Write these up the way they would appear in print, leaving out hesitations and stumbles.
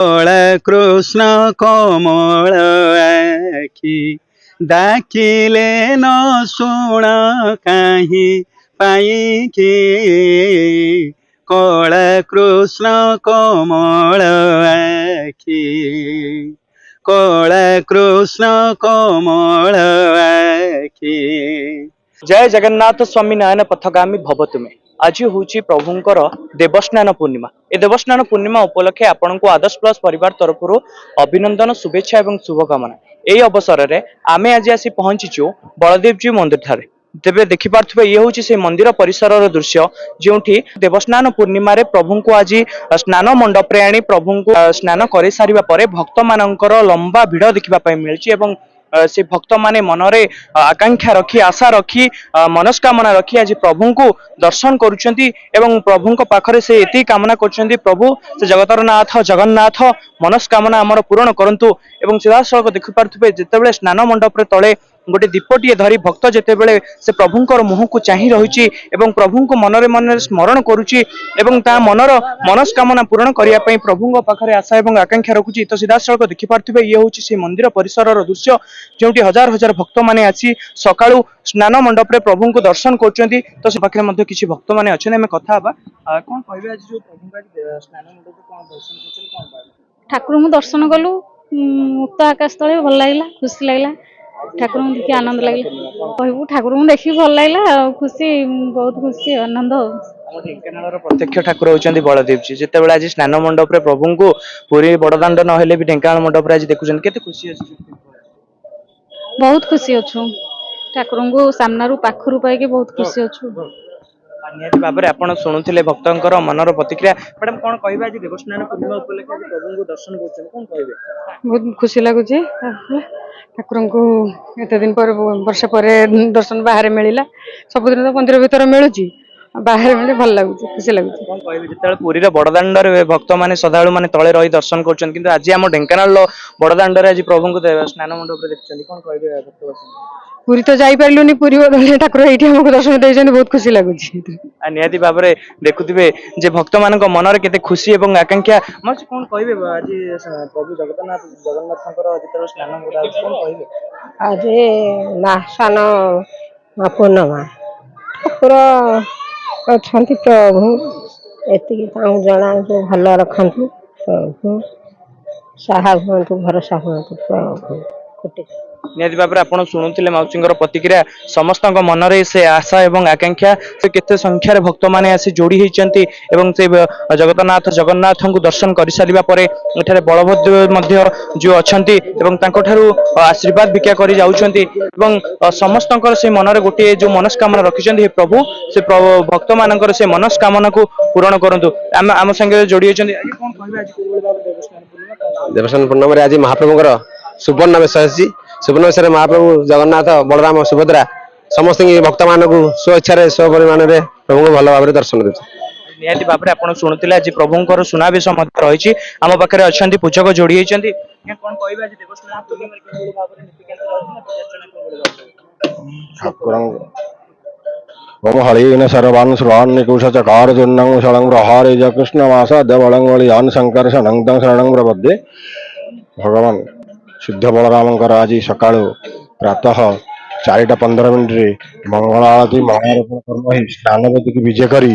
କଳା କୃଷ୍ଣ କୋମଳ ଆଖି, ଡାକିଲେ ନ ଶୁଣ କାହିଁ ପାଇକି। କଳା କୃଷ୍ଣ କୋମଳ ଆଖି, କଳା କୃଷ୍ଣ କୋମଳ ଆଖି। ଜୟ ଜଗନ୍ନାଥ ସ୍ୱାମୀ ନୟନ ପଥଗାମୀ ଭବ ତୁମେ। ଆଜି ହେଉଛି ପ୍ରଭୁଙ୍କର ଦେବସ୍ନାନ ପୂର୍ଣ୍ଣିମା। ଏ ଦେବସ୍ନାନ ପୂର୍ଣ୍ଣିମା ଉପଲକ୍ଷେ ଆପଣଙ୍କୁ ଆଦର୍ଶ ପ୍ଲସ୍ ପରିବାର ତରଫରୁ ଅଭିନନ୍ଦନ, ଶୁଭେଚ୍ଛା ଏବଂ ଶୁଭକାମନା। ଏହି ଅବସରରେ ଆମେ ଆଜି ଆସି ପହଞ୍ଚିଛୁ ବଳଦେବଜୀ ମନ୍ଦିର ଠାରେ। ତେବେ ଦେଖିପାରୁଥିବେ, ଇଏ ହେଉଛି ସେଇ ମନ୍ଦିର ପରିସରର ଦୃଶ୍ୟ, ଯେଉଁଠି ଦେବସ୍ନାନ ପୂର୍ଣ୍ଣିମାରେ ପ୍ରଭୁଙ୍କୁ ଆଜି ସ୍ନାନ ମଣ୍ଡପରେ ଆଣି ପ୍ରଭୁଙ୍କୁ ସ୍ନାନ କରିସାରିବା ପରେ ଭକ୍ତମାନଙ୍କର ଲମ୍ବା ଭିଡ଼ ଦେଖିବା ପାଇଁ ମିଳିଛି ଏବଂ ସେ ଭକ୍ତମାନେ ମନରେ ଆକାଂକ୍ଷା ରଖି, ଆଶା ରଖି, ମନସ୍କାମନା ରଖି ଆଜି ପ୍ରଭୁଙ୍କୁ ଦର୍ଶନ କରୁଛନ୍ତି ଏବଂ ପ୍ରଭୁଙ୍କ ପାଖରେ ସେ ଏତିକି କାମନା କରୁଛନ୍ତି, ପ୍ରଭୁ ସେ ଜଗତର ନାଥ ଜଗନ୍ନାଥ, ମନସ୍କାମନା ଆମର ପୂରଣ କରନ୍ତୁ। ଏବଂ ସିଧାସଳଖ ଦେଖିପାରୁଥିବେ, ଯେତେବେଳେ ସ୍ନାନ ମଣ୍ଡପରେ ତଳେ ଗୋଟେ ଦୀପଟିଏ ଧରି ଭକ୍ତ ଯେତେବେଳେ ସେ ପ୍ରଭୁଙ୍କର ମୁହଁକୁ ଚାହିଁ ରହିଛି ଏବଂ ପ୍ରଭୁଙ୍କୁ ମନରେ ମନରେ ସ୍ମରଣ କରୁଛି ଏବଂ ତା ମନର ମନସ୍କାମନା ପୂରଣ କରିବା ପାଇଁ ପ୍ରଭୁଙ୍କ ପାଖରେ ଆଶା ଏବଂ ଆକାଂକ୍ଷା ରଖୁଛି, ତ ସିଧାସଳଖ ଦେଖିପାରୁଥିବେ, ଇଏ ହେଉଛି ସେଇ ମନ୍ଦିର ପରିସରର ଦୃଶ୍ୟ, ଯେଉଁଠି ହଜାର ହଜାର ଭକ୍ତମାନେ ଆସି ସକାଳୁ ସ୍ନାନ ମଣ୍ଡପରେ ପ୍ରଭୁଙ୍କୁ ଦର୍ଶନ କରୁଛନ୍ତି। ତ ସେ ପାଖରେ ମଧ୍ୟ କିଛି ଭକ୍ତମାନେ ଅଛନ୍ତି, ଆମେ କଥା ହବା। କଣ କହିବେ, ଆଜି ଯୋଉ ପ୍ରଭୁଙ୍କ ଆଜି ସ୍ନାନ ମଣ୍ଡପରେ କଣ ଦର୍ଶନ କରୁଛନ୍ତି, କଣ କହିବେ? ଠାକୁରଙ୍କୁ ଦର୍ଶନ କଲୁ ମୁକ୍ତ ଆକାଶ ତଳେ। ଭଲ ଲାଗିଲା, ଖୁସି ଲାଗିଲା। ଠାକୁରଙ୍କୁ ଦେଖି ଆନନ୍ଦ ଲାଗିଲା। କହିବୁ, ଠାକୁରଙ୍କୁ ଦେଖିକି ଭଲ ଲାଗିଲା ଆଉ ଖୁସି, ବହୁତ ଖୁସି, ଆନନ୍ଦ ଆଉ। ଆମ ଢେଙ୍କାନାଳର ପ୍ରତ୍ୟକ୍ଷ ଠାକୁର ହଉଛନ୍ତି ବଳଦେବଜୀ। ଯେତେବେଳେ ଆଜି ସ୍ନାନ ମଣ୍ଡପରେ ପ୍ରଭୁଙ୍କୁ ପୁରୀ ବଡଦାଣ୍ଡ ନହେଲେ ବି ଢେଙ୍କାନାଳ ମଣ୍ଡପରେ ଆଜି ଦେଖୁଛନ୍ତି, କେତେ ଖୁସି ଅଛି? ବହୁତ ଖୁସି ଅଛୁ। ଠାକୁରଙ୍କୁ ସାମ୍ନାରୁ ପାଖରୁ ପାଇକି ବହୁତ ଖୁସି ଅଛୁ। ନିହାତି ଭାବରେ ଆପଣ ଶୁଣୁଥିଲେ ଭକ୍ତଙ୍କର ମନର ପ୍ରତିକ୍ରିୟା। ମ୍ୟାଡାମ, କଣ କହିବେ, ଆଜି ଦେବସ୍ନାନ ପୂର୍ଣ୍ଣିମା ଉପଲକ୍ଷେ ଆଜି ପ୍ରଭୁଙ୍କୁ ଦର୍ଶନ କରୁଛନ୍ତି, କଣ କହିବେ? ବହୁତ ଖୁସି ଲାଗୁଛି। ଠାକୁରଙ୍କୁ ଏତେ ଦିନ ପରେ, ବର୍ଷ ପରେ ଦର୍ଶନ ବାହାରେ ମିଳିଲା। ସବୁଦିନ ତ ମନ୍ଦିର ଭିତରେ ମିଳୁଛି, ବାହାରେ ମିଳି ଭଲ ଲାଗୁଛି, ଖୁସି ଲାଗୁଛି। କଣ କହିବେ, ଯେତେବେଳେ ପୁରୀର ବଡଦାଣ୍ଡରେ ଭକ୍ତମାନେ, ଶ୍ରଦ୍ଧାଳୁ ମାନେ ତଳେ ରହି ଦର୍ଶନ କରୁଛନ୍ତି, କିନ୍ତୁ ଆଜି ଆମ ଢେଙ୍କାନାଳର ବଡଦାଣ୍ଡରେ ଆଜି ପ୍ରଭୁଙ୍କୁ ସ୍ନାନ ମଣ୍ଡପରେ ଦେଖୁଛନ୍ତି, କଣ କହିବେ ଭକ୍ତବାସୀଙ୍କୁ? ପୁରୀ ତ ଯାଇପାରିଲୁନି, ପୁରୀ ବଦଳରେ ଠାକୁର ଏଇଠି ଆମକୁ ଦର୍ଶନ ଦେଇଛନ୍ତି। ବହୁତ ଖୁସି ଲାଗୁଛି। ନିହାତି ଭାବରେ ଦେଖୁଥିବେ ଯେ ଭକ୍ତମାନଙ୍କ ମନରେ କେତେ ଖୁସି ଏବଂ ଆକାଂକ୍ଷା। ମାଉସୀ, କଣ କହିବେ, ଆଜି ପ୍ରଭୁ ଜଗନ୍ନାଥ ଜଗନ୍ନାଥଙ୍କର ଯେତେବେଳେ ସ୍ନାନ କରାଯାଉଛି, କଣ କହିବେ? ଆଜି ନା ସ୍ନାନ ପୂର୍ଣ୍ଣିମା, ଠାକୁର ଅଛନ୍ତି ପ୍ରଭୁ, ଏତିକି ତାଙ୍କୁ ଜଣାନ୍ତୁ, ଭଲ ରଖନ୍ତୁ ପ୍ରଭୁ, ସାହା ହୁଅନ୍ତୁ, ଭରସା ହୁଅନ୍ତୁ ପ୍ରଭୁ କୋଟି। ନିହାତି ଭାବରେ ଆପଣ ଶୁଣୁଥିଲେ ମାଉସୀଙ୍କର ପ୍ରତିକ୍ରିୟା। ସମସ୍ତଙ୍କ ମନରେ ସେ ଆଶା ଏବଂ ଆକାଂକ୍ଷା, ସେ କେତେ ସଂଖ୍ୟାରେ ଭକ୍ତମାନେ ଆସି ଯୋଡି ହେଇଛନ୍ତି ଏବଂ ସେ ଜଗନ୍ନାଥ ଜଗନ୍ନାଥଙ୍କୁ ଦର୍ଶନ କରିସାରିବା ପରେ ଏଠାରେ ବଳଭଦ୍ର ମଧ୍ୟ ଯୋଉ ଅଛନ୍ତି ଏବଂ ତାଙ୍କଠାରୁ ଆଶୀର୍ବାଦ ଭିକ୍ଷା କରି ଯାଉଛନ୍ତି ଏବଂ ସମସ୍ତଙ୍କର ସେ ମନରେ ଗୋଟିଏ ଯୋଉ ମନସ୍କାମନା ରଖିଛନ୍ତି, ହେ ପ୍ରଭୁ, ସେ ଭକ୍ତମାନଙ୍କର ସେ ମନସ୍କାମନାକୁ ପୂରଣ କରନ୍ତୁ। ଆମେ ଆମ ସାଙ୍ଗରେ ଯୋଡି ହେଇଛନ୍ତି। ଆଜ୍ଞା, କଣ କହିବେ, ଆଜି କୋଉଭଳି ଭାବରେ ଦେବସ୍ନାନ ପୂର୍ଣ୍ଣିମା, କଣ କହିବେ? ଦେବସ୍ନାନ ପୂର୍ଣ୍ଣିମାରେ ଆଜି ମହାପ୍ରଭୁଙ୍କର ସୁବର୍ଣ୍ଣ ବେଶ ଆସିଛି। ସୁବର୍ଣ୍ଣ ବେଶରେ ମହାପ୍ରଭୁ ଜଗନ୍ନାଥ, ବଳରାମ, ସୁଭଦ୍ରା ସମସ୍ତଙ୍କୁ, ଭକ୍ତମାନଙ୍କୁ ସ୍ୱଇଚ୍ଛାରେ ସ୍ୱପରିମାଣରେ ପ୍ରଭୁଙ୍କୁ ଭଲ ଭାବରେ ଦର୍ଶନ ଦେଉଛି। ନିହାତି ଭାବରେ ଆପଣ ଶୁଣୁଥିଲେ, ଆଜି ପ୍ରଭୁଙ୍କର ସୁନାବେଶ ମଧ୍ୟ ରହିଛି। ଆମ ପାଖରେ ଅଛନ୍ତି ପୂଜକ, ଯୋଡି ହେଇଛନ୍ତି। ଆଜ୍ଞା, କଣ କହିବେ, ଆଜି ଦେବସ୍ନାନ ପୂର୍ଣ୍ଣିମାରେ କେଉଁଭଳି ଭାବରେ ନୀତିକାନ୍ତି ରହିଛି ନା ପୂଜାର୍ଚ୍ଚନା କେଉଁଭଳି ଭାବରେ ରହିଛି? ଠାକୁରଙ୍କ ଓମ ହଳିନ ସରବାନ ସୁରାନ ନିକୁଶ ଚକାର ଚୂର୍ଣ୍ଣଂ ଷଳଂ ପ୍ରହାରେ କୃଷ୍ଣ ମାସ ଦେବଳଂ ବଳିୟାନ ଶଙ୍କର୍ଷଣଂ ତଂ ଶରଣଂ ପ୍ରପଦ୍ୟେ। ଭଗବାନ ସିଦ୍ଧ ବଳରାମଙ୍କର ଆଜି ସକାଳୁ ପ୍ରାତଃ 4ଟା 15 ମିନିଟରେ ମଙ୍ଗଳ ଆଳତୀ, ମହାରୋପଣ କର୍ମ ହେଇ ସ୍ନାନ ବେଦୀକୁ ବିଜେ କରି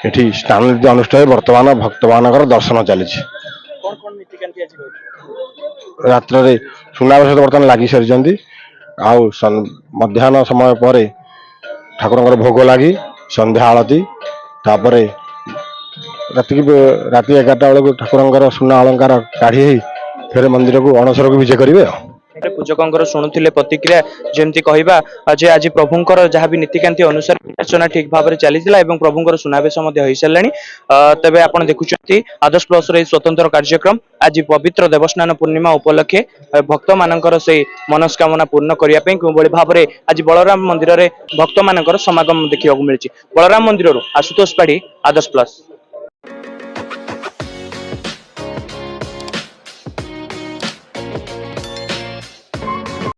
ଏଠି ସ୍ନାନ ନୀତି ଅନୁଷ୍ଠିତ ହୋଇ ବର୍ତ୍ତମାନ ଭକ୍ତମାନଙ୍କର ଦର୍ଶନ ଚାଲିଛି। କଣ କଣ ନୀତିକାନ୍ତି ଆଜି ରହିଛି? ରାତ୍ରରେ ସୁନାବେଶ ତ ବର୍ତ୍ତମାନ ଲାଗି ସାରିଛନ୍ତି। ଆଉ ମଧ୍ୟାହ୍ନ ସମୟ ପରେ ଠାକୁରଙ୍କର ଭୋଗ ଲାଗି, ସନ୍ଧ୍ୟା ଆଳତୀ, ତାପରେ ରାତିକି ରାତି 11ଟା ବେଳକୁ ଠାକୁରଙ୍କର ସୁନା ଅଳଙ୍କାର କାଢି ହେଇ ଫେରେ ମନ୍ଦିରକୁ ଅଣସରକୁ ବିଜେ କରିବେ ଆଉ। ପୂଜକଙ୍କର ଶୁଣୁଥିଲେ ପ୍ରତିକ୍ରିୟା। ଯେମିତି କହିବା ଯେ ଆଜି ପ୍ରଭୁଙ୍କର ଯାହା ବି ନୀତିକାନ୍ତି ଅନୁସାରେ ପୂଜାର୍ଚ୍ଚନା ଠିକ ଭାବରେ ଚାଲିଥିଲା ଏବଂ ପ୍ରଭୁଙ୍କର ସୁନାବେଶ ମଧ୍ୟ ହେଇସାରିଲାଣି। ତେବେ ଆପଣ ଦେଖୁଛନ୍ତି ଆଦର୍ଶ ପ୍ଲସର ଏହି ସ୍ୱତନ୍ତ୍ର କାର୍ଯ୍ୟକ୍ରମ। ଆଜି ପବିତ୍ର ଦେବସ୍ନାନ ପୂର୍ଣ୍ଣିମା ଉପଲକ୍ଷେ ଭକ୍ତମାନଙ୍କର ସେଇ ମନସ୍କାମନା ପୂର୍ଣ୍ଣ କରିବା ପାଇଁ କେଉଁଭଳି ଭାବରେ ଆଜି ବଳରାମ ମନ୍ଦିରରେ ଭକ୍ତମାନଙ୍କର ସମାଗମ ଦେଖିବାକୁ ମିଳିଛି। ବଳରାମ ମନ୍ଦିରରୁ ଆଶୁତୋଷ ପାଢୀ, ଆଦର୍ଶ ପ୍ଲସ।